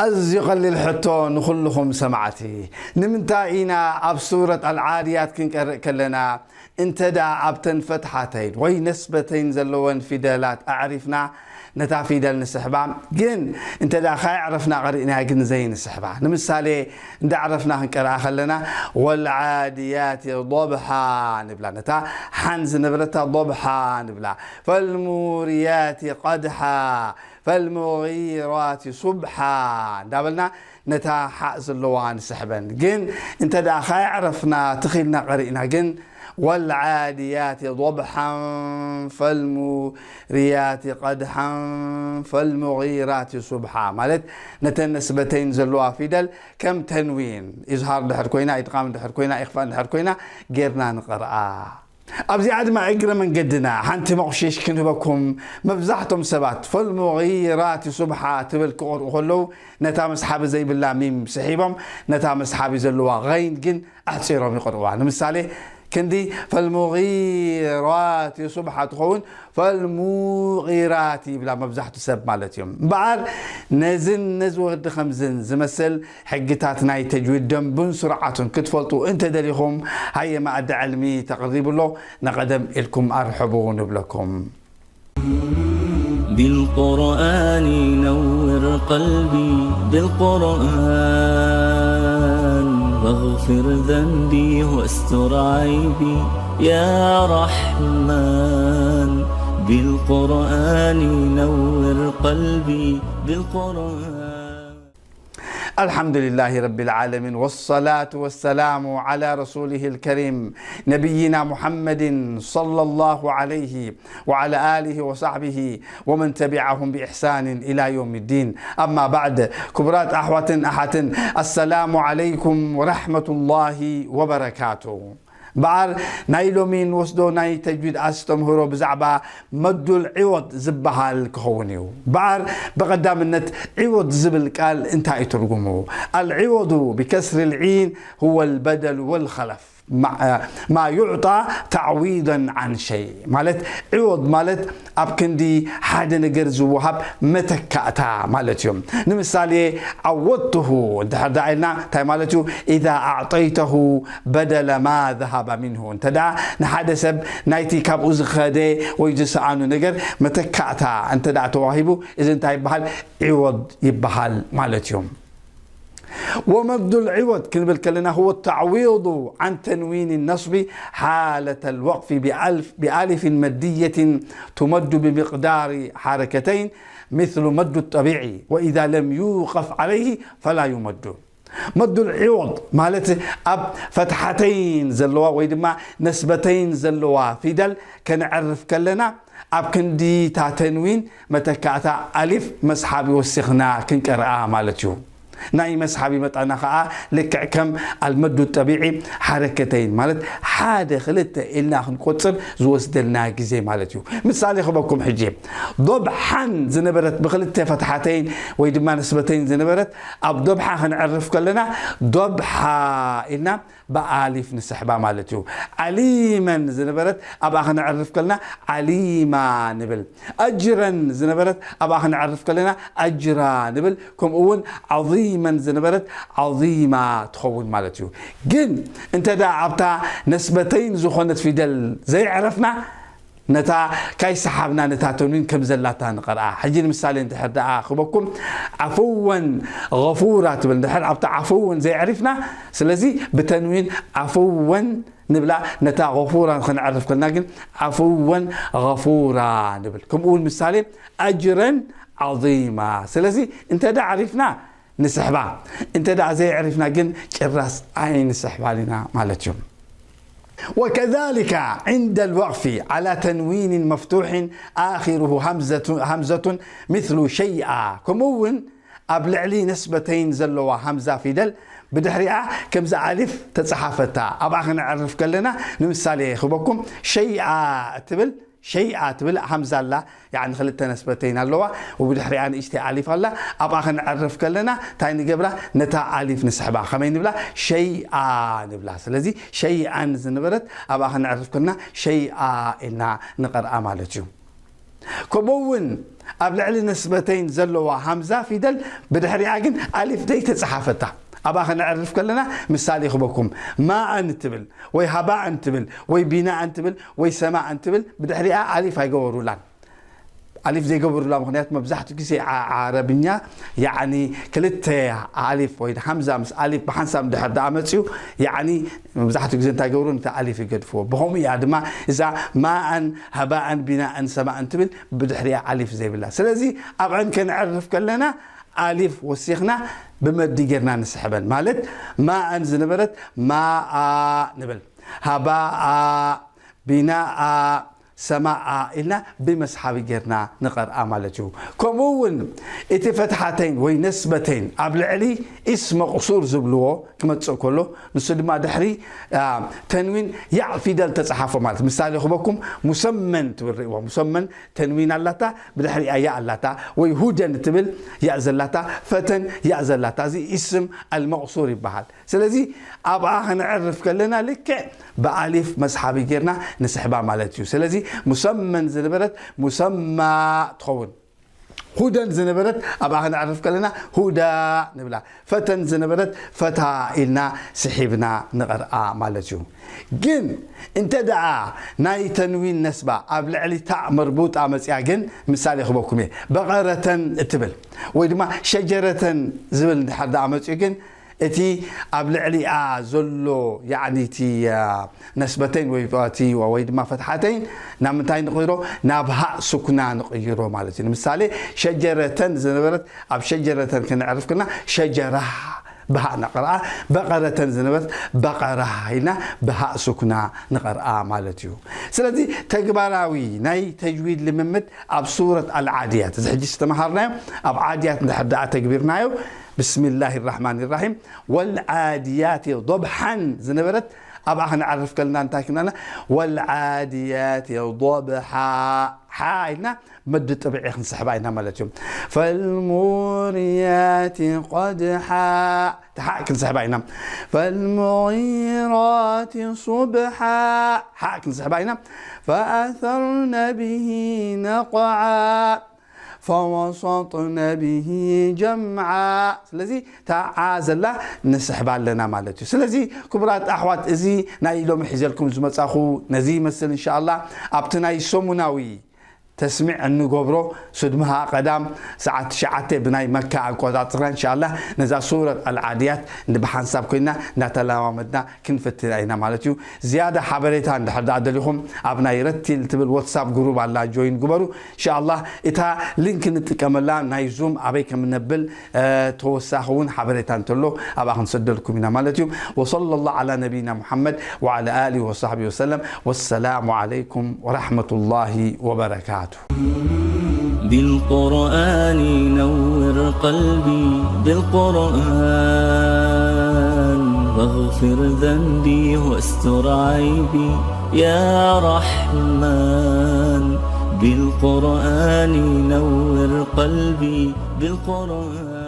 ኣዝዩ ቀሊል ሕቶ ንኹልኹም ሰማዕቲ። ንምንታይ ኢና ኣብ ሱረት ኣልዓድያት ክንቀርእ ከለና፣ እንተ ደኣ ኣብተን ፈትሓተይን ወይ ነስበተይን ዘለወን ፊደላት ኣዕሪፍና ነታ ፊደል ንስሕባ፣ ግን እንተ ደኣ ካየዕረፍና ቀሪእናያ ግን ዘይንስሕባ? ንምሳሌ፣ እንዳ ዕረፍና ክንቀርኣ ከለና፣ "ወልዓድያት ዶብሓ" ንብላ። ነታ ሓን ዝነበረታ ዶብሓ ንብላ። "ፈልሙርያት ቀድሓ፣ ፈልሙጊራት ሱብሓ" እንዳበልና ነታ ሓእ ዘለዋ ንስሕበን። ግን እንተ ደኣ ካየዕረፍና ትኺልና ቀሪእና ግን፣ "ወልዓድያት ዶብሓን፣ ፈልሙርያት ቀድሓን፣ ፈልሙጊራት ሱብሓ" ማለት፣ ነተን ነስበተይን ዘለዋ ፊደል ከም ተንዊን፣ ኢዝሃር እንድሕር ኮይና፣ ኢድቓም እንድሕር ኮይና፣ ኢኽፋእ እንድሕር ኮይና፣ ጌርና ንቐርኣ። ኣብዚኣ ድማ እግረ መንገድና ሓንቲ መቑሽሽ ክንህበኩም። መብዛሕቶም ሰባት "ፈልሙጊራት ሱብሓ" ትብል ክቐርኡ ከለዉ፣ ነታ መስሓቢ ዘይብላ ሚም ስሒቦም፣ ነታ መስሓቢ ዘለዋ ገይን ግን ኣሕጺሮም ይቐርኡዋ። ንምሳሌ፣ ክንዲ "ፈልሙጊራት ሱብሓ" ትኸውን፣ "ፈልሙጊራት" ይብላ መብዛሕቱ ሰብ ማለት እዮም። እምበኣር፣ ነዝን ነዚ ወዲ ከምዝን ዝመስል ሕግታት ናይ ተጅዊድ ደንቡን ስርዓቱን ክትፈልጡ እንተደሊኹም፣ ሃየ፣ መኣዲ ዕልሚ ተቐሪቡ ኣሎ፣ ንቐደም ኢልኩም ኣርሕቡ ንብለኩም። بالقرآن نور قلبي، بالقرآن واغفر ذنبي واستر عيبي، يا رحمن. بالقرآن نور قلبي، بالقرآن. الحمد لله رب العالمين، والصلاة والسلام على رسوله الكريم نبينا محمد صلى الله عليه وعلى آله وصحبه ومن تبعهم بإحسان إلى يوم الدين. أما بعد، ክቡራት ኣሕዋትን ኣሓትን፣ السلام عليكم ورحمة الله وبركاته. እምበኣር፣ ናይ ሎሚ ንወስዶ ናይ ተጅዊድ ኣስተምህሮ ብዛዕባ መዱል ዒወድ ዝበሃል ክኸውን እዩ። እምበኣር፣ ብቐዳምነት ዒወድ ዝብል ቃል እንታይ እዩ ትርጉሙ? العوض بكسر العين هو البدل والخلف، ما يعطى تعويضا عن شيء። ማለት፣ ዒወድ ማለት ኣብ ክንዲ ሓደ ነገር ዝወሃብ መተካእታ ማለት እዩ። ንምሳሌ፣ ዓወድትሁ እንድሕር ደኣ ኢልና እንታይ ማለት እዩ? إذا أعطيته بدل ما ذهب منه። እንተ ደኣ ንሓደ ሰብ ናይቲ ካብኡ ዝኸደ ወይ ዝሰኣኑ ነገር መተካእታ እንተ ደኣ ተዋሂቡ፣ እዚ እንታይ ይበሃል? ዒወድ ይበሃል ማለት እዩ። ومد العوض ክንብል ከለና هو التعويض عن تنوين النصب حالة الوقف بألف، بألف مدية تمد بمقدار حركتين مثل مد الطبيعي، وإذا لم يوقف عليه فلا يمد. مد العوض ማለት ኣብ ፈትሓተይን ዘለዋ ወይ ድማ ነስበተይን ዘለዋ ፊደል ከነዕርፍ ከለና ኣብ ክንዲ እታ ተንዊን መተካእታ ኣሊፍ መስሓቢ ወሲኽና ክንቀርኣ ማለት እዩ። ናይ መስሓቢ መጠና ኸኣ ልክዕ ከም ኣልመዱ ጠቢዒ ሓረከተይን ማለት ሓደ ክልተ ኢልና ክንቆጽር ዝወስደልና ግዜ ማለት እዩ። ምሳሌ ክበኩም ሕጂ ዶብሓን ዝነበረት ብክልተ ፈትሓተይን ወይ ድማ ነስበተይን ዝነበረት ኣብ ዶብሓ ክንዕርፍ ከለና ዶብሓ ኢልና ብኣሊፍ ንስሕባ ማለት እዩ። ዓሊመን ዝነበረት ኣብኣ ክነዕርፍ ከለና ዓሊማ ንብል። ኣጅረን ዝነበረት ኣብኣ ክነዕርፍ ከለና ኣጅራ ንብል። ከምኡ እውን ዓዚመን ዝነበረት ዓዚማ ትኸውን ማለት እዩ። ግን እንተ ደኣ ኣብታ ነስበተይን ዝኾነት ፊደል ዘየዕረፍና ነታ ካይሰሓብና ነታ ተንዊን ከም ዘላታ ንቐርኣ። ሕጂ ንምሳሌ እንድሕር ደኣ ክበኩም ዓፍወን غفورا ትብል እንድሕር ኣብታ ዓፍወን ዘየዕሪፍና ስለዚ ብተንዊን ዓፍወን ንብላ ነታ غفورا ክንዕርፍ ከልና ግን ዓፍወን غفورا ንብል። ከምኡ እውን ምሳሌ ኣጅረን ዓظيما ስለዚ እንተ ደኣ ዓሪፍና ንስሕባ እንተ ደኣ ዘየዕሪፍና ግን ጭራስ ኣይንስሕባን ኢና ማለት እዩ። وكذلك عند الوقف على تنوين مفتوح آخره همزة همزة مثل شيئا ከምኡ እውን ኣብ ልዕሊ ነስበተይን ዘለዋ ሃምዛ ፊደል ብድሕሪኣ ከምዚ ኣሊፍ ተጻሓፈታ ኣብኣ ክነዕርፍ ከለና ንምሳሌ ክበኩም ሸይኣ እትብል ሸይኣ ትብል ሃምዛ ኣላ ያኒ ክልተ ነስበተይን ኣለዋ ወብድሕሪኣ ንእሽተይ ኣሊፍ ኣላ ኣብኣ ክንዕርፍ ከለና እንታይ ንገብራ ነታ ኣሊፍ ንስሕባ ከመይ ንብላ ሸይኣ ንብላ ስለዚ ሸይኣን ዝነበረት ኣብኣ ክንዕርፍ ከለና ሸይኣ ኢልና ንቐርኣ ማለት እዩ ከምኡ እውን ኣብ ልዕሊ ነስበተይን ዘለዋ ሃምዛ ፊደል ብድሕሪኣ ግን ኣሊፍ ዘይተጸሓፈታ። ኣብኣ ከነዕርፍ ከለና ምሳሌ ክበኩም፣ ማእን ትብል ወይ ሃባእን ትብል ወይ ቢናእን ትብል ወይ ሰማእን ትብል ብድሕሪኣ ኣሊፍ ኣይገበሩላን። ኣሊፍ ዘይገበሩላ ምኽንያት መብዛሕትኡ ግዜ ዓ-፣ ዓረብኛ ያዕኒ ክልተ ኣሊፍ ወይ ሃምዛ ምስ ኣሊፍ ብሓንሳብ ድሕር ደኣ መፅዩ ያዕኒ መብዛሕትኡ ግዜ እንታይ ገብሩ ነቲ ኣሊፍ ይገድፍዎ። ብኸምኡ እያ ድማ እዛ ማእን ሃባእን ቢናእን ሰማእን ትብል ብድሕሪኣ ኣሊፍ ዘይብላ። ስለዚ ኣብዐን ከነዕርፍ ከለና ኣሊፍ ወሲኽና ብመዲ ጌርና ንስሕበን። ማለት ማእን ዝነበረት ማኣ ንብል፣ ሃባኣ፣ ቢናኣ፣ ሰማኣ ኢልና ብመስሓቢ ጌርና ንቐርኣ ማለት እዩ። ከምኡ እውን እቲ ፈትሓተይን ወይ ነስበተይን ኣብ ልዕሊ ኢስ መቕሱር ዝብልዎ ክመጽእ ከሎ ንሱ ድማ ድሕሪ፣ አ፣ ተንዊን ያእ ፊደል ተጻሓፎ ማለት። ምሳሌ ክበኩም ሙሰመን ትብል ርእይዎ። ሙሰመን ተንዊን ኣላታ፣ ብድሕሪኣ ያእ ኣላታ። ወይ ሁደን ትብል ያእ ዘላታ፣ ፈተን ያእ ዘላታ። እዚ ኢስም ኣልመቕሱር ይበሃል። ስለዚ ኣብኣ ከነዕርፍ ከለና ልክዕ ብኣሊፍ መስሓቢ ጌርና ንስሕባ ማለት እዩ። ስለዚ ሙሰመን ዝነበረት ሙሰማ ትኸውን። ሁደን ዝነበረት ኣብኣ ከነዕርፍ ከለና ሁዳ ንብላ። ፈተን ዝነበረት ፈታ ኢልና ስሒብና ንቐርኣ ማለት እዩ። ግን እንተ ደኣ ናይ ተንዊን ነስባ ኣብ ልዕሊ ታእ መርቡጣ መጽያ ግን ምሳሌ ክበኩም እየ። በቐረተን እትብል ወይ ድማ ሸጀረተን ዝብል እንድሕር ደኣ መጽዩ ግን እቲ ኣብ ልዕሊኣ ዘሎ ያዕኒ እቲ፣ አ፣ ነስበተይን ወይ እቲ ወይ ድማ ፈትሓተይን ናብ ምንታይ ንቕይሮ? ናብ ሃእ ሱኩና ንቕይሮ ማለት እዩ። ንምሳሌ ሸጀረተን ዝነበረት ኣብ ሸጀረተን ክነዕርፍ ከለና ሸጀራ ብሃእ ነቕርኣ፣ በቐረተን ዝነበረት በቐራ ኢልና ብሃእ ሱኩና ንቐርኣ ማለት እዩ። ስለዚ ተግባራዊ ናይ ተጅዊድ ልምምድ ኣብ ሱረት ኣልዓድያት፣ እዚ ሕጂ ዝተምሃርናዮ ኣብ ዓድያት እንድሕር ደኣ ተግቢርናዮ፣ ብስሚላሂ ራሕማን ራሒም፣ ወልዓድያት ዶብሓን ዝነበረት ኣብኣ ክንዓርፍ ከልና እንታይ ክናና? ወልዓድያት ዶብሓ፣ ሓ ኢልና መዲ ጥብዒ ክንስሕባ ኢና ማለት እዩ። ፈልሙርያት ቀድሓ፣ ሓ ክንስሕባ ኢና። ፈልሙጊራት ሱብሓ፣ ሓ ክንስሕባ ኢና። ፈኣሰርነ ብሂ ነቕዓ፣ ፈወሰጥነ ብሂ ጀምዓ። ስለዚ እታ ዓ ዘላ ንስሕባ ኣለና ማለት እዩ። ስለዚ ክቡራት ኣሕዋት፣ እዚ ናይ ሎሚ ሒዘልኩም ዝመጻኹ ነዚ ይመስል። እንሻኣላ ኣብቲ ናይ ሰሙናዊ ተስሚዕ እንገብሮ ስድምሃ ቀዳም ሰዓት ትሽዓተ ብናይ መካ ኣቆጻጽራ እንሻኣላ ነዛ ሱረት ኣልዓድያት ብሓንሳብ ኮይና እናተለማመድና ክንፍትና ኢና ማለት እዩ። ዝያዳ ሓበሬታ እንድሕር ደኣ ደሊኹም ኣብ ናይ ረቲል ትብል ዋትሳፕ ግሩፕ ኣላ፣ ጆይን ግበሩ። እንሻኣላ እታ ሊንክ ንጥቀመላ ናይ ዙም ኣበይ ከም ነብል፣ እ፣ ተወሳኺ እውን ሓበሬታ እንተሎ ኣብኣ ክንሰደልኩም ኢና ማለት እዩ። ወሰለላሁ ዓላ ነቢይና ሙሓመድ ወዓላ ኣሊሂ ወሳሕቢሂ ወሰለም። ወሰላሙ ዓለይኩም ወራሕመቱላሂ ወበረካቱ። بالقرآن نور قلبي، بالقرآن واغفر ذنبي واستر عيبي يا رحمن. بالقرآن نور قلبي، بالقرآن